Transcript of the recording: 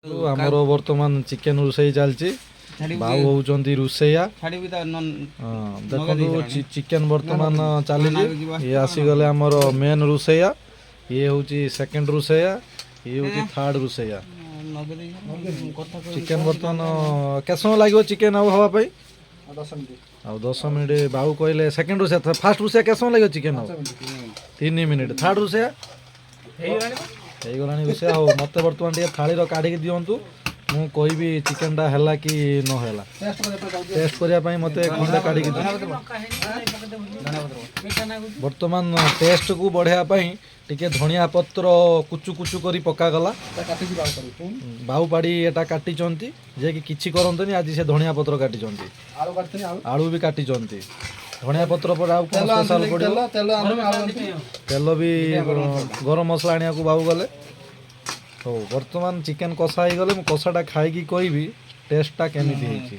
ଆମର ବର୍ତ୍ତମାନ ଚିକେନ ରୋଷେଇ ଚାଲିଛି। ବାବୁ ହଉଛନ୍ତି ରୋଷେଇଆ। ଛାଡ଼ିବି ତା। ହଁ, ଦେଖନ୍ତୁ, ଚିକେନ ବର୍ତ୍ତମାନ ଚାଲିଛି। ଇଏ ଆସିଗଲେ ଆମର ମେନ୍ ରୋଷେଇଆ, ଇଏ ହଉଛି ସେକେଣ୍ଡ ରୋଷେଇଆ, ଇଏ ହଉଛି ଥାର୍ଡ ରୋଷେଇଆ। କଥା। ଚିକେନ ବର୍ତ୍ତମାନ କେତେ ସମୟ ଲାଗିବ ଚିକେନ ଆଉ ହବା ପାଇଁ? 10 ମିନିଟ୍। ଆଉ 10 ମିନିଟ୍ ବାବୁ କହିଲେ। ସେକେଣ୍ଡ ରୋଷେଇଆ, ଫାର୍ଷ୍ଟ ରୋଷେଇଆ, କେତେ ସମୟ ଲାଗିବ ଚିକେନ ଆଉ? 3 ମିନିଟ୍। ଥାର୍ଡ ରୋଷେଇଆ? ହେଇଗଲାଣି ରୋଷେଇଆ। ହଉ, ମୋତେ ବର୍ତ୍ତମାନ ଟିକେ ଥାଳିର କାଢ଼ିକି ଦିଅନ୍ତୁ, ମୁଁ କହିବି ଚିକେନଟା ହେଲା କି ନ ହେଲା। ଟେଷ୍ଟ କରିବା ପାଇଁ ଯାଉଛି। ଟେଷ୍ଟ କରିବା ପାଇଁ ମୋତେ ଖଣ୍ଡେ କାଢ଼ିକି ଦିଅନ୍ତୁ। ବର୍ତ୍ତମାନ ଟେଷ୍ଟକୁ ବଢ଼ାଇବା ପାଇଁ ଟିକେ ଧଣିଆ ପତ୍ର କୁଚୁ କୁଚୁ କରି ପକାଗଲା। କାଟିକି ବାହାର କରିବୁ। ବାହୁପାଡ଼ି ଏଟା କାଟିଛନ୍ତି, ଯିଏକି କିଛି କରନ୍ତିନି, ଆଜି ସେ ଧଣିଆ ପତ୍ର କାଟିଛନ୍ତି। ଆଳୁ କାଟିଥିଲି, ଆଳୁ। ଆଳୁ ବି କାଟିଛନ୍ତି। ଧଣିଆ ପତ୍ର ପରେ ଆଉ କ'ଣ ତେଲ ସ୍ପେଶାଲ ଆଣିଥିଲି। ପଡ଼ିବ? ତେଲ, ତେଲ ଆଣିଲି, ଆଳୁ ଆଣିଥିଲି। ତେଲ ବି, ଗରମ ମସଲା ଆଣିବାକୁ ବାବୁ ଗଲେ। ହଉ, ବର୍ତ୍ତମାନ ଚିକେନ କଷା ହେଇଗଲେ ମୁଁ କଷାଟା ଖାଇକି କହିବି ଟେଷ୍ଟଟା କେମିତି ହେଇଛି।